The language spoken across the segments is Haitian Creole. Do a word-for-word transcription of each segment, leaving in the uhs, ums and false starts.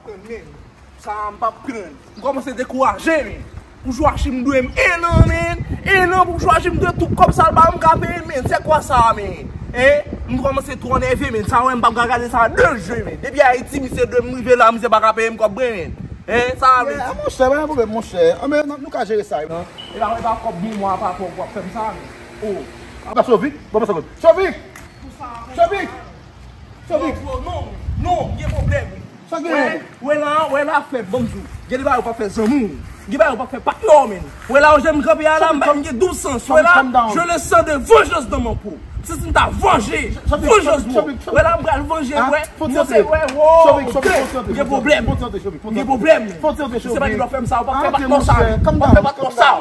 Men, sa a m p ap pran. M kòmanse dekouraje, men. Pou Joachim dwe m en an, men. En an pou Joachim dwe tout kòb sa l ba m ka peye, men. Se kwa sa, men? Hein? M kòmanse twò nève, men. Sa wè m p ap ka gade sa de je, men. Depi Ayiti, misye dwe m rive la, misye pa ka peye m kòb mwen, men. Hein? Sa a vle di? Monchè, pa gen pwoblèm, monchè. Anben, nou ka jere sa, wi. E pa, e pa kòb bon mwa pa fè w ap fè m sa, men. Oh. Apa Chovik? Bon, bon, Chovik. Chovik! Chovik! Chovik! Non, non, non, gen pwoblèm. Sa gen? Wè, wè la, wè la fè, ban m di w. Gen de bagay ou pa fè zanmi w. Gen bagay ou pa fè patnè w, men. Wè la, ou jan m kanpe a la, m gen douz san. Wè la, je le sens de vengeance dans mon peau. Si m ta vanje, vengeance mwen. Wè la, m pral vanje, wè. Monte, wè, wo, gen pwoblèm. Gen pwoblèm. Se pa ki dwa fè m sa, ou pa fè patnè w sa. Ou pa fè patnè w sa.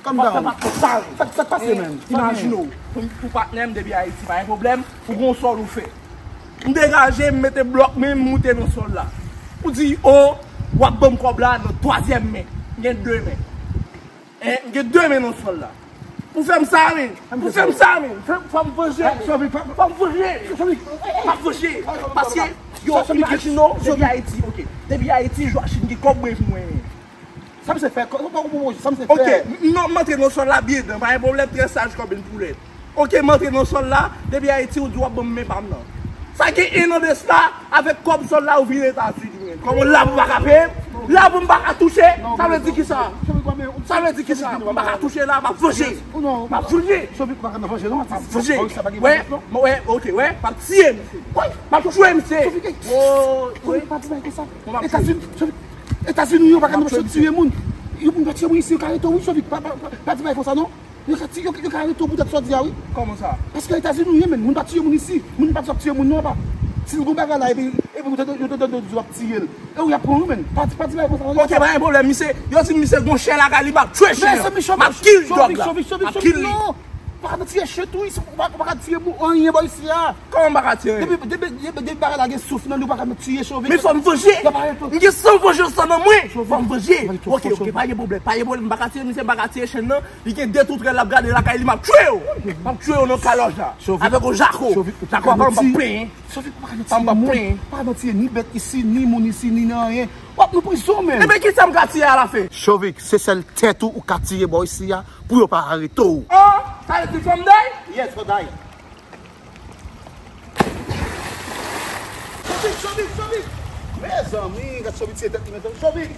Calm down. Sa k pase, man? Imajine w, pou, pou patnè m depi Ayiti, pa gen pwoblèm, ou gon sòl ou fè. M degaje, m mete blòk, men m moute nan sòl la. Ou di, o, w ap ban m kòb la nan twazyèm men. M gen de men. Hein, m gen de men nan sòl la. Pou fè m sa, men. Pou fè m sa, men. Fè, fò m vanje, men. Fò m vanje. M ap vanje. Paske, yo, imajine w, depi Ayiti, ok. Depi Ayiti, Joachim gen kòb mwen pou mwen, men. Sa misye fè? Sa misye fè? Ok, m, m antre nan sòl la byen dan, pa gen pwoblèm, trè saj kòm yon poulèt. Ok, m antre nan sòl la, depi Ayiti ou di w ap ban m men pa m nan. Sa gen en an de sla, avèk kòb sòl la ou vin Etazini, men. Kòman la pou m pa ka peye? La pou m pa ka touche? Sa vle di kisa? Sa vle di kisa? M pa ka touche la, m ap vanje. M ap vanje. M ap vanje. Wè, wè, ok, wè, m ap tiye misye. M ap tchwe misye. Etazini, Etazini, yo pa ka nan chòt tiye moun. Yo moun pa tiye moun isi, yo ka rete wi, Chovik. Pa, pa, pa, pa di bagay konsa, non. Yo ka tiye, yo, yo ka rete poutèt sa w di a, wi. Kòman sa? Paske Etazini, wi, men, moun pa tiye moun isi. Moun pa tiye moun, non, pa. Si l gon bagay la, epi, epi, yo te, yo te, yo te, yo te di w ap tiye l. E w ap pran, wi, men. Pa, pa di bagay konsa, non. Ok, pa gen pwoblèm, misye. Yo di misye gon chen lakay li, m ap tchwe chen an. M ap kill dog la. M ap kill li. Ou pa ka tiye chen tou isi, ou pa, ou pa ka tiye moun anyen bò isi a. Kòman m pa ka tiye anyen? Depi, depi, depi, depi bagay la gen souf nan li, ou pa ka met tiye Chovik. Men fò m vanje. M gen san vanjans nan mwen. Fò m vanje. Ok, ok, pa gen pwoblèm. Pa gen pwoblèm. M pa ka tiye misye, m pa ka tiye chen nan. Li gen de twou trèl l ap gade lakay li, m ap tchwe w. M ap tchwe w nan kalòj la. Avèk yon jako. Jako pa m p ap plenyen. Chovik, pa ka tiye moun. Pa ka tiye ni bèt isi, ni moun isi, ni nan anyen. W ap nan prizon, men. Ebyen, kisa m ka tiye alafen? Chovik, se sèl tèt ou ou ka tiye bò isi a pou yo pa arete w. Oh, sa vle di fò m day? Yes, fò day. Chovik, Chovik, Chovik! Mezanmi, gad Chovik tiye tèt li, mezanmi. Chovik!